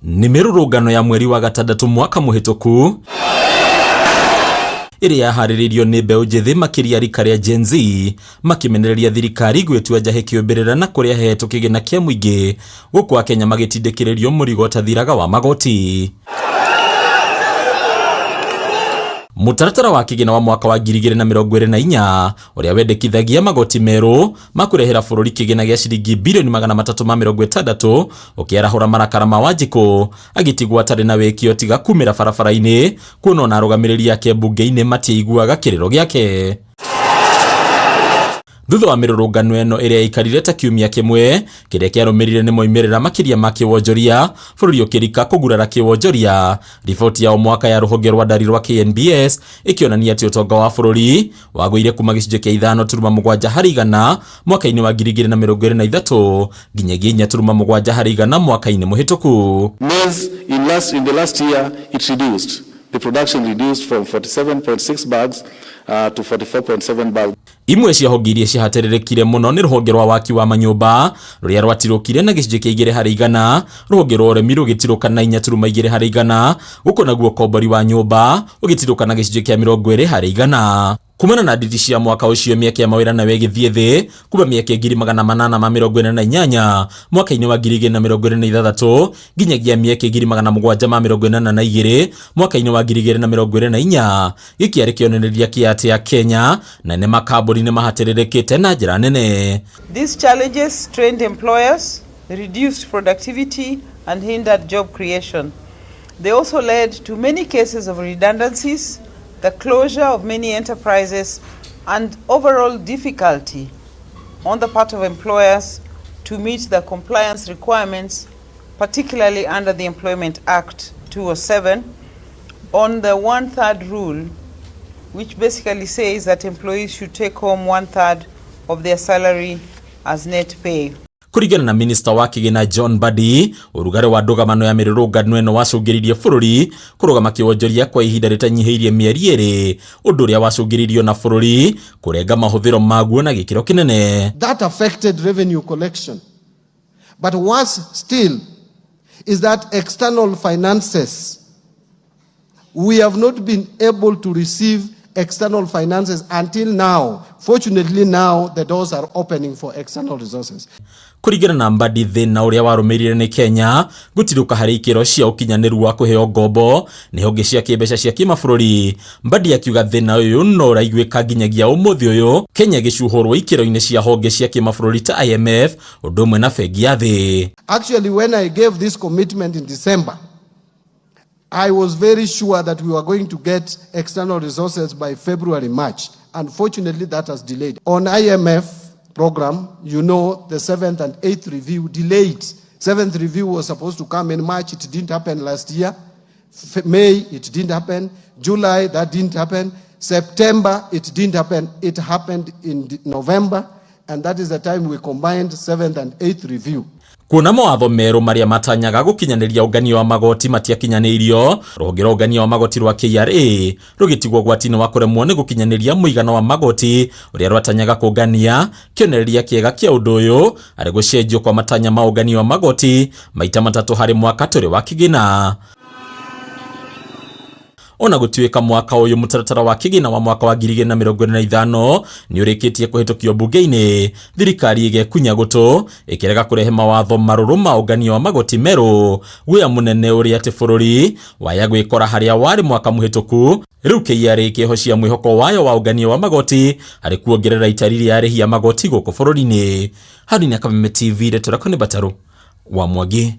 Nĩ mĩrũrũngano ya mweri wa gatandatũ mwaka mũhĩtũku ĩrĩa yaharĩrĩirio nĩ mbeũ njĩthĩ makĩria rika rĩa Gen Z makĩmenereria thirikari gwĩtua njahĩ kĩũmbĩrĩra na kũrĩa hehetwo kĩgĩna kĩa mũingĩ gũkũ Akenya magĩtindĩkĩrĩrio mũrigo ũtathiraga wa magoti. Mũtaratara wa kĩgĩna wa mwaka wa 2024 ũrĩa wendekithagia magoti merũ ma kũrehera bũrũri kĩgĩna gĩa ciringi birioni 360 ũkĩarahũra marakara ma Wanjikũ agĩtigwo atarĩ na wĩkio tiga kumĩra barabara-inĩ kuona ona arũgamĩrĩri ake mbunge-inĩ matiaiguaga kĩrĩro gĩake. Thutha wa mĩrũrũngano ĩno ĩrĩa yaikarire ta kiumia kĩmwe, kĩrĩa kĩarũmĩrĩire nĩ moimĩrĩra makĩria ma kĩwonjoria, bũrũri ũkĩrika kũgurara kĩwonjoria. Riboti ya o mwaka ya rũhonge rwa ndari rwa KNBS ĩkĩonania atĩ ũtonga wa bũrũri wagũire kuma gĩcunjĩ kĩa 5.7 harĩ igana mwaka-inĩ wa 2023 nginyagia 4.7 harĩ igana mwaka-inĩ mũhĩtũku. Maize in the last year it reduced. The production reduced from 47.6 bags to 44.7 bags. Imwe cia honge iria ciahatĩrĩrĩkire mũno nĩ rũhonge rwa waki wa manyũmba rũrĩa rwatirũkire na gĩcunjĩ kĩa 2 harĩ igana, rũhonge rwa ũrĩmi rũgĩtirũka na 4.2 harĩ igana, gũkũ naguo ũkombori wa nyũmba ũgĩtirũka na gĩcunjĩ kĩa 20 harĩ igana. Kumana na nditi cia mwaka ũcio mĩeke ya mawĩra nayo ĩgĩthiĩ thĩ kuma mĩeke 848,000 mwaka-inĩ wa 2026 nginyagia mĩeke 782 mwaka-inĩ wa 2024. Gĩkĩ arĩ kĩonereria kĩa atĩ Akenya na ene makambuni nĩ mahatĩrĩrĩkĩte na njĩra nene. These challenges strained employers, reduced productivity and hindered job creation. They also led to many cases of redundancies, the closure of many enterprises, and overall difficulty on the part of employers to meet the compliance requirements, particularly under the Employment Act 207, on the one-third rule, which basically says that employees should take home one-third of their salary as net pay. Kũringana na minista wa kĩgĩna John Mbadi, ũrugarĩ wa ndũgamano ya mĩrũrũngano ĩno wacũngĩrĩirie bũrũri kũrũgama kĩwonjoria kwa ihinda rĩtanyihĩirie mĩeri 2, ũndũ ũrĩa wacũngĩrĩirio na bũrũri kũrenga mahũthĩro maguo na gĩkĩro kĩnene. That affected revenue collection. But worse still is that external finances, we have not been able to receive external finances until now. Fortunately now the doors are opening for external resources. Kũringana na Mbadi, thĩna ũrĩa warũmĩrĩire nĩ Kenya gũtirũka harĩ ikĩro cia ũkinyanĩru wa kũheo ngombo nĩ honge cia kĩmbeca cia kĩmabũrũri. Mbadi akiuga thĩna ũyũ no ũraiguĩka nginyagia ũmũthĩ ũyũ, Kenya ĩgĩcuhũrwo ikĩro-inĩ cia honge cia kĩmabũrũri ta IMF ũndũ ũmwe na bengi ya thĩ. Actually, when I gave this commitment in December, I was very sure that we were going to get external resources by February, March. Unfortunately, that has delayed. On IMF program, you know, the 7th and 8th review delayed. 7th review was supposed to come in March. It didn't happen last year. May, it didn't happen. July, that didn't happen. September, it didn't happen. It happened in November, and that is the time we combined 7th and 8th review. Kuona mawatho merũ marĩa matanyaga gũkinyanĩria ũngania wa magoti matiakinyanĩirio, rũhonge rwa ũngania wa magoti rwa KRA rũgĩtigwo ũgwati-inĩ wa kũremwo nĩ gũkinyanĩria mũigana wa magoti ũrĩa rwatanyaga kũngania. Kĩonereria kĩega kĩa ũndũ ũyũ arĩ gũcenjio kwa matanya ma ũngania wa magoti maita matatũ harĩ mwaka tũrĩ wa kĩgĩna. Ona gũtuĩka mwaka ũyũ mũtaratara wa kĩgĩna wa mwaka wa 2025 nĩ ũrĩkĩtie kũhĩtũkio mbunge-inĩ, thirikari ĩgekunya gũtũ ĩkĩrega kũrehe mawatho marũrũ ma ũngania wa magoti merũ. Guoya mũnene ũrĩa atĩ bũrũri waya gwĩkora harĩa warĩ mwaka mũhĩtũku, rĩu KRA ĩkĩhocia mwĩhoko wayo wa ũngania wa magoti harĩ kuongerera itari rĩa arĩhi a magoti gũkũ bũrũri-inĩ. Harũni Kameme TV, Ndeto Rakũ nĩ Batarũ wa Mwangi.